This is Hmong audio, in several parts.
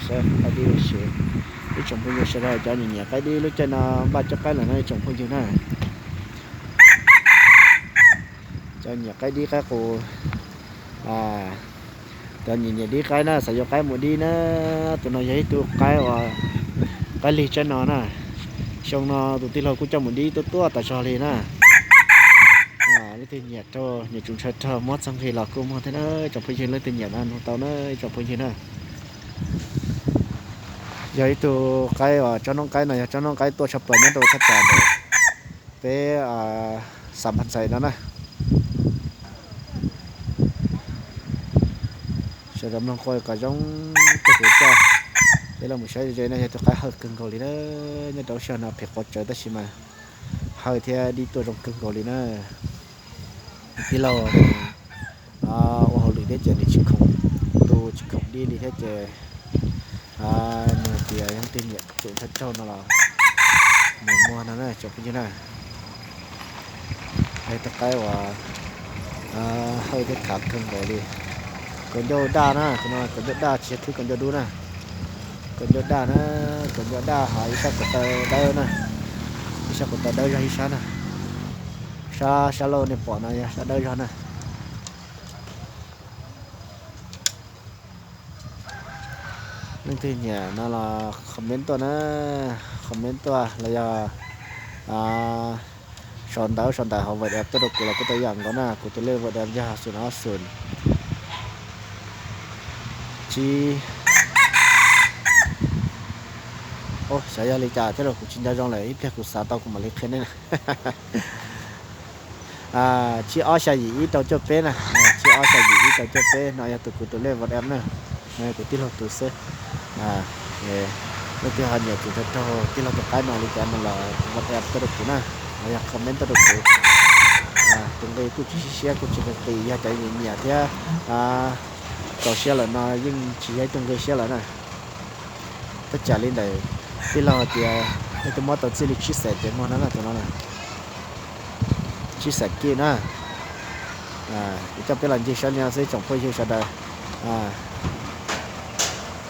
Saib qaib dib ua si. Ib tsoom phooj ywg sawv daws cov nyiam nyiam qaib dib lub caij no npaj coj qaib lawm no ib tsoom phooj ywg na. Cov nyiam qaib dib qaib qus, cov nyiam nyiam dib qaib na, xav yuav qaib mus dib na, tus no yog ib tug qaib uas qaib lig tsaib no na. Xyoo no tus tij laug kuj coj mus dib tuaj tuaj tas zog li na. Leej twg nyiam rau nyiam tsum ntshaw rau muab txog nqi los kuj muag thiab na, ib tsoom phooj ywg leej twg nyiam no nug tau na ib tsoom phooj ywg na. Yog ib tug qaib uas tsob noob qaib no yog tsob noob qaib tuaj tshaj plaws nyob rau thaj tsam ntawm peb Xam Phas Xais no na. Sawv daws mloog qhov kom zoo, tej huv coj, peb los mus saib ze no yog tus qaib hawj kawg nkaus li na. Nyob rau lub sij hawm no phem quav tsawv tab sis mas hawj thiab dib tuaj zoo kawg nkaus li na. Tij laug ua hauj lwm thiab ces nws tsis khoom tu tsis khoom dib li thiab ces nws tias yog leej twg nyiam tsum ntshaw raug no los mus muag no na tsoom phooj ywg na. Tus qaib uas hawj thiab khav kawg nkaus li. Kaus ncauj daj na, kaus ncauj daj tsis yog thwb kaus ncauj dub na. Kaus ncauj daj na, kaus ncauj daj ho ib sab ko taw dawb na, ib sab ko taw dawb zog ib sab na. Sab sab laug nej pom no yog sab dawb zog na. Leej twg nyiam no los comment tuaj na, comment tuaj los yog sau ntawv sau ntawv hauv WhatsApp tuaj rau kuv los kuj tau yam nkaus na, kuv tus lej WhatsApp yog xum ob xum tsib. Xyov yog li cas thiab los kuv tsis nco zoo lawm, ib pliag kuv xav tau kuv mam li qhia nej na. Tsib ob xya yim ib rau cuaj peb na, tsib ob xya yim ib rau cuaj peb no yog tus kuv tus lej WhatsApp na, no yog kuv tij laug tus xwb. Leej twg ho nyiam tsum ntshaw raug tij laug tus qaib no li cas no los WhatsApp tuaj rau kuv na, los yog comment tuaj rau kuv. Tus nqi kuj tsis siab siab kuj tsis nqis nqis, yog cov nyiam nyiam thiab txaus siab lawm no yeej tsis yog ib tug nqi siab lawm na. Tab tsam li ntawm tij laug hais tias leej twg muab tau txij li tsib xees ces muag no na, tus no na. Tsib xees kib na. Kuv coj peb los ncig saib li no xwb tsoom phooj ywg sawv daws.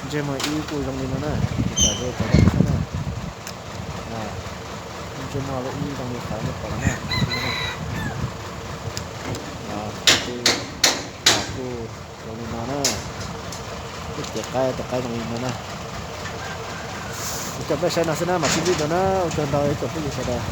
Ntsej muag ib kuj zoo li no na, kuv tsom ze tsom zoo saib na. Ntsej muag lub ib zoo li qhov nej pom no na. Kuj zoo li no na. Ib ce qaib tus qaib zoo li no na. Kuv coj peb saib no xwb na, mam sib ntsib dua na, ua tsaug ntau ib tsoom phooj ywg sawv daws.